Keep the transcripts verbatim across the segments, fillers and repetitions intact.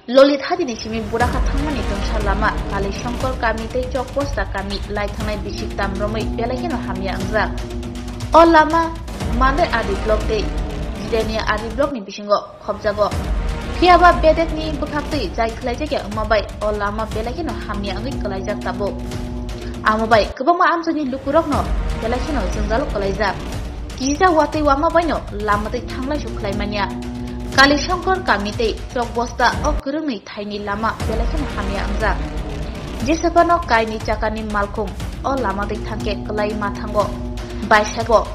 Lolit hadini simi Burakha thangmani tungsa lama Kalishankar kami tei Chokbosta kami lai thangnai bisik tam romwi belai kheno hamya wngjak. O lama Mandai R D block tei Jirania R D block ni bisingo khopjago. Phiya ba bedekni bwkhaktwi jai khlaijakya wngma bai o lama belai kheno hamya wngwi kwlaijak tabuk. Amo bai kwbangma amchaini lukurokno belai kheno jwngjalo kwlaijak. Kisa watwi wama baino lama twi thanglai su khlai manya. Kalishankar kami tei Chokbosta o kwrwngni thaini lama belai kheno hamya wngjak. Jesepano kaini chakani malkhung o lama twi thangkhe kwlai ma thango. Baisaibo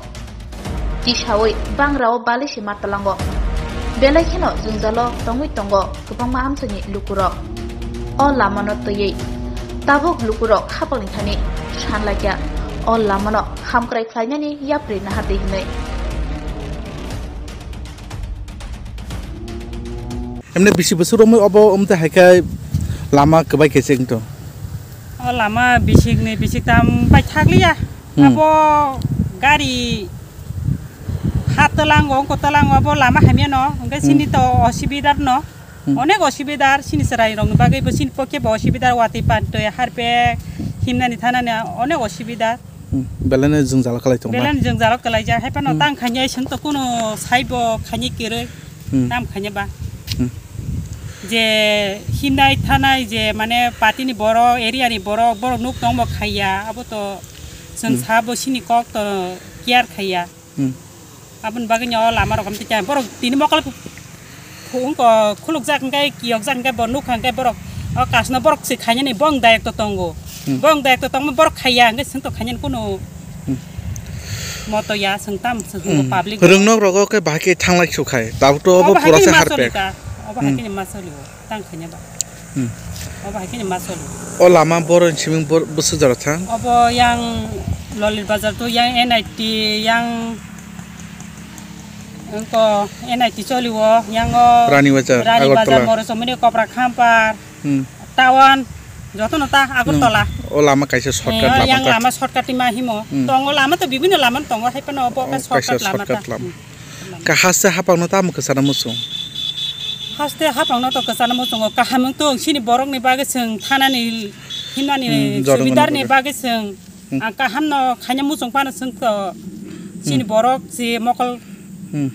tisawi bangrao balwi se ma tlango. Belai kheno jwngjalo tongwi tongo kwbangma amchaini lukurok. O lamano twiwi tabuk lukurok hapangni thani sanlaikha o lamano hamkrai khlainani yapri nahardi hinwi. Emne bisi bwswk romwi obo, omte hai khe lama kwbai khe se wngtong. O lama bisikni bisik tam bai thakliya. Hmm. Abo gari ha tlango, wngko tlango, abo lama hamya no, hwnkhe Hmm. sini to osibidar no. Hmm. Onek osibidar, sini chwrai rokni bagwi bo sini pokhe bo osibidar, watwi pantwi harpek himnani thanani onek osibidar. Hmm. Belai no jwngjal kwlai tong ba? Belai no jwngjal kwlaijak, hai phano Hmm. tang khainai chwng to kuno saibo khainai kwrwi, Hmm. tam khainai ba. Hmm. Je himnai thanai je mane party ni borok, area ni borok, borok nuk tongbo khaiya, abo to chwng Hmm. sabo sini kok to care khaiya. Hmm. Aboni bagwi no lama rok am tikya borok tini mokol phu-, phu-, wngko khulukjak hwnkhe kiyokjak hwnkhe bo nukha hwnkhe borok o kasno borok se khainani bong dayek to tongo. Hmm. Bong dayek to tongma borok khaiya hwnkhe chwng to khainani kuno Hmm. moto ya chwng tam chwng Hmm. public. Rwngnok rogo khe bahai khe thanglai su khai. Tabuk to obo Obo hai pura khe se ma harpek. Solika. Obo hai Hmm. khe ma solio. Tang khaina ba. Hmm. Obo hai khe ma solo. O lama boro ni simi bor-, bwswk jora thang? Obo yang Lolir Bazar to yang N I T yang engko N I T choli o yang o Rani Bazar, Rani Agartala. Bazar, Morosomoni, Kopra Khampar, Hmm. Town, joto no ta Agartala. Hmm. O lama kaisa shortcut Eh, lama yang ta. Lama shortcut ma himo. Hmm. Tongo lama to bibino lama tongo hai pano obo Oh, ka kaisa shortcut lama ta. Shortcut lama. Hmm. Ka haste hapang no tamo kwchana muchung? Haste hapang no to kwchana muchungo kaham wng tong sini borok ni bagwi chwng thanani himnani Hmm, jorong subidar ni ni bagwi. Bagwi chwng Hmm. ang kaham no khaina muchung pano chwng to sini Hmm. borok si mokol Hmm.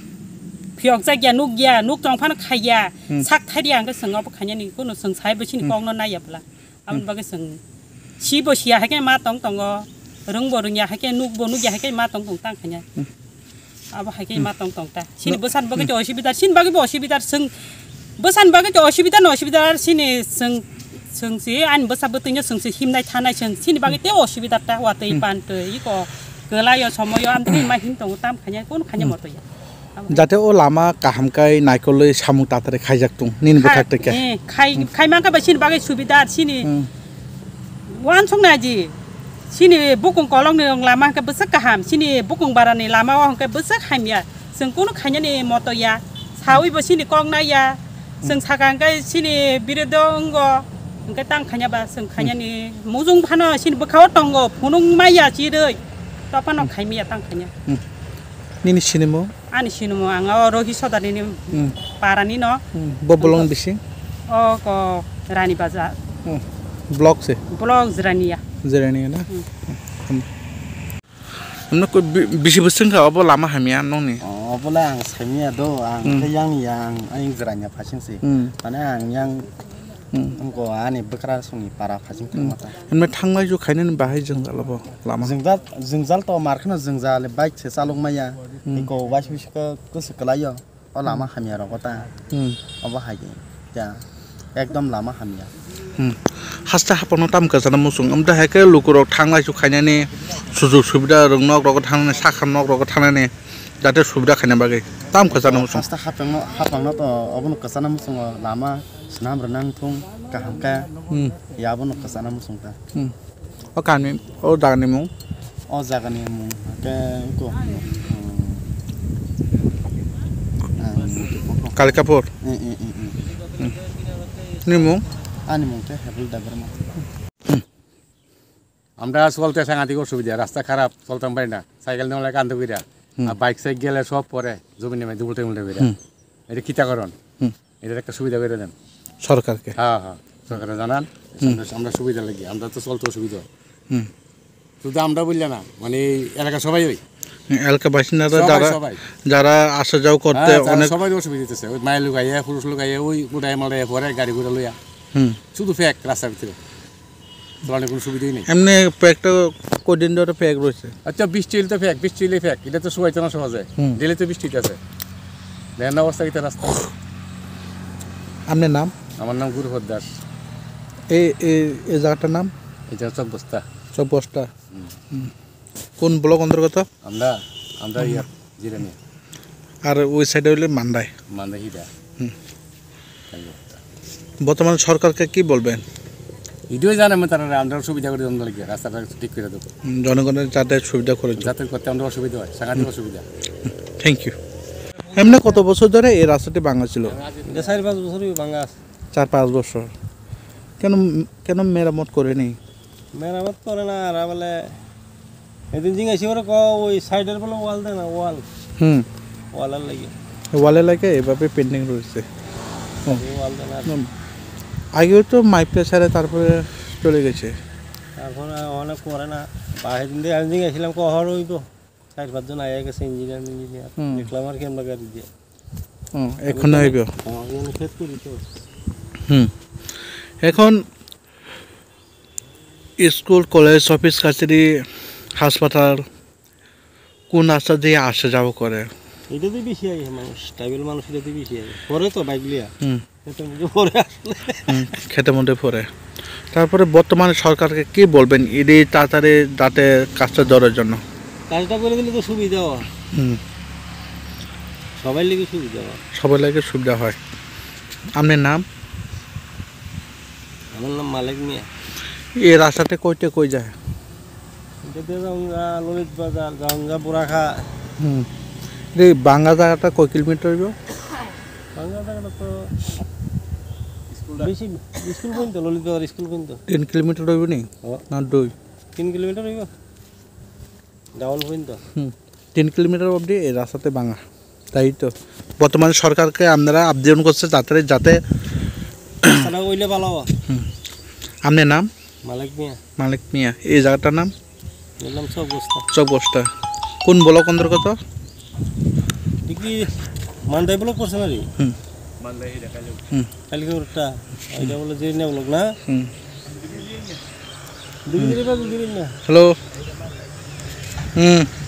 phiyok jak ya nuk ya nuk tong phano khaiya Hmm. sak thari ang chwng obo khaina ni kuno chwng sai bo sini Hmm. kok no naiya bwla. Aboni Hmm. bagwi chwng sibo siya hai khe ma tong tongo, rwngbo rwngya hai khe nukbo nukya hai khe ma tong tong tang khaina. Hmm. Abo hai khe Hmm. ma tong tong ta. Sini No. Bwsani bagwi Hmm. to osibidar, sini bagwi bo osibidar, chwng bwsani bagwi to osibidar no osibidar, sini chwng, chwng si ani bwsa bwtwino chwng si himnai thanai chwng, sini bagwi Hmm. te osibidar ta, watwi Hmm. pantwi, iko kwlaio somoyo amtwi ma him tongo tam khaina, kono khaina Hmm. moto ya. Jate o lama kaham kai naikolwi samung tatari khaijak tung nini Khai-, bwkhak twi khe. Eh, khai-, Hmm. khai mankha bai sini bagwi subida sini. Hmm. Wansuk naji. Sini bukung kolong ni rong lama hwnkhe bwswk kaham. Sini bukung bara ni lama o hwnkhe bwswk hamya. Chwng kunu khainani moto ya. Sawi bo sini kok nai ya. Chwng Hmm. saka hwnkhe sini birodo wngo. Hwnkhe tang khaina ba chwng khainani mujung phano sini bwkha o tongo. Phunuk maya chirwi. Tophano Hmm. khaimaya tang khaina. Hmm. Nini sinimo? Ani sinimo ang o Rohi Sodani ni Hmm. para ni no. Hmm. Bo bolong bisi? O ko Rani Bazar. Hmm. Block se? Block Jirania. Jirania na? Hmm. Hmm. Amno ko bi-, bisi bwswng kha obo lama hamya nongni? O, obo le ang saimaya do, ang Hmm. khe yang yang ang Jirania phasing si. Hmm. Mane ang yang Hmm. Wngkha ani bwkrasongni para phasing Hmm. thangma ta. Hwnba thanglai ju khainani bahai jwngjal bo lama. Jwngjal, jwngjal to mar kheno jwngjal bike se chalok maya. Hmm. Iko waisa waisa khe kwswk kwlaio. O lama hamya rogo ta. Hmm. Obo hai khe. Ya. Ekdom lama hamya. Hmm. Haste hapangno tam kwchana muchung. Amda hai khe lukurok thanglai ju khainani sujug subida rwng nok rogo thangnani sakha nok rogo thangnani. Jate subida khaina bagwi tam kwchana muchung. Haste hapangno, hapangno to obono kwchana muchungo lama swnam rwnang thung kaham khe Hmm. ya abono kwchana muchung ta. Hmm. O kami, o jagani mung? O jagani mung khe iko, hmm, ang Kalikapur. Eh, eh, eh, eh. Hmm. Ni mung? Ani mung khe Hebul Debbarma. আমরা চলতে সাংঘাতিক অসুবিধা, রাস্তা খারাপ, চলতাম পারি না, সাইকেল নিয়ে অনেক আনতে কইরা, হুম। আর বাইক সাইকেল গেলে সব পরে জমি নেমে দুবুল টেবিল কইরা। হুম। এটা কিতা কারণ? হুম। এটার একটা সুবিধা করে দেন। সরকারকে? হ্যাঁ, হ্যাঁ, সরকারে জানান। হুম। আমরা, আমরা সুবিধা লাগি, আমরা তো চলতে অসুবিধা হয়। হুম। শুধু আমরা বললে না, মানে এই এলাকা সবাই ওই। এলাকাবাসিন্দা সবাই, যারা, সবাই। যারা আসা যাওয়া করতে হ্যাঁ, তারা অনেক সবাই অসুবিধা হইতেছে। ওই মায়ের লোক আইয়া, পুরুষ লোক আইয়া, ওই উঠায় মালায় পরে গাড়ি ঘোড়া লইয়া। হুম। শুধু ফেক রাস্তার ভিতরে। চলানোর কোনো সুবিধাই নেই। এমনি ফেকটা কয়দিন ধরে ফেক রয়েছে? আচ্ছা, বৃষ্টি হইলে তো ফেক, বৃষ্টি হইলে ফেক। এটা তো শুকাইতো না সহজে। হুম। ডেলি তো বৃষ্টি হইতেছে। দেখেন না অবস্থা কিতা রাস্তা। আপনার নাম? আমার নাম গুরুপদ দাস। এই, এই, এই জায়গাটার নাম? এটা চকবস্তা। চকবস্তা। হুম। হুম। কোন ব্লক অন্তর্গত? আমরা, আমরা হুম। ইয়া, জিরানিয়া। আর ওই সাইডে হইলে মান্দাই। মান্দাই হিডা। হুম। তাই অবস্থা। বর্তমান সরকারকে কি বলবেন? এটাই জানাবো তারা আমরা সুবিধা করে দেন লাগে, রাস্তাটা ঠিক করে দেবো। হুম, জনগণের যাতে সুবিধা করে দেন। যাতায়াত করতে আমরা অসুবিধা হয়, সাংঘাতিক হুম। অসুবিধা। Thank you. এমনি কত বছর ধরে এই রাস্তাটি ভাঙা ছিল? এটা চার পাঁচ বছরই ভাঙা আছে। চার পাঁচ বছর। কেন, কেন মেরামত করেনি? মেরামত করে না, আর বলে এদিন জিজ্ঞাসা করে ক ওই সাইডের বলে ওয়াল দেয় না, ওয়াল। হুম। ওয়ালের লাগে। ওয়ালের লাগে এভাবে পেন্ডিং রয়েছে। হুম। এই ওয়াল দেয় না। হুম। আগেও তো মাইপটা ছাড়ে তারপরে চলে গেছে। তারপরে অনেক করে না। বাহির দিন দিয়ে আমি জিজ্ঞাসা করলাম, "ক হর হইব?" চার পাঁচজন আয়া গেছে ইঞ্জিনিয়ার, ইঞ্জিনিয়ার। হুম। দেখলাম আর কি আমরা গাড়ি দিয়ে। হুম, আমি এখনো তো হইব। হ্যাঁ, আমি খেত করি তো। হুম। এখন স্কুল, কলেজ, অফিস, কাছারি, হাসপাতাল কোন রাস্তা দিয়ে আসা যাওয়া করে? এটা তো বেশি আগে মানুষ, ট্রাইবেল মানুষ এটা তো বেশি আগে। পরে তো বাইক লিয়া। হুম। খেতের মধ্যে পরে আসলে। হুম, খেতের মধ্যে পরে। তারপরে বর্তমানে সরকারকে কি বলবেন? ইডি তাড়াতাড়ি যাতে কাজটা ধরার জন্য। কাজটা করে দিলে তো সুবিধা হয়। হুম। সবাই লেগে সুবিধা হয়। সবাই লেগে সুবিধা হয়। আপনার নাম? আমার নাম মালিক মিয়া। এই রাস্তাতে কইতে কই যায়? এটা দিয়ে যাওয়া ললিত বাজার, যাওয়া বুড়াখা। হুম। এই ভাঙা জায়গাটা কয় কিলোমিটার হইব? ভাঙা জায়গাটা তো স্কুলটা বেশি, স্কুল পর্যন্ত, ললিত বাজার স্কুল পর্যন্ত। তিন কিলোমিটার হইব নি? ও। না দুই? তিন কিলোমিটার হইব। ডাউন পর্যন্ত। হুম। তিন কিলোমিটার অবধি এই রাস্তাতে ভাঙা। তাই তো। বর্তমানে সরকারকে আপনারা আবেদন করছে যাতে, যাতে রাস্তাটা হইলে ভালো হয়। হুম। আপনার নাম? মালিক মিয়া। মালিক মিয়া। এই জায়গাটার নাম? এর নাম চকবস্তা। চকবস্তা। কোন ব্লক অন্তর্গত? দেখি মান্দাই ব্লক পড়ছে না রে? হুম। হুম। কালকে ওরটা, এটা বলে যে নিয়ে ব্লক না? হুম। দুই দিন বা দুই দিন না? হ্যালো। হুম।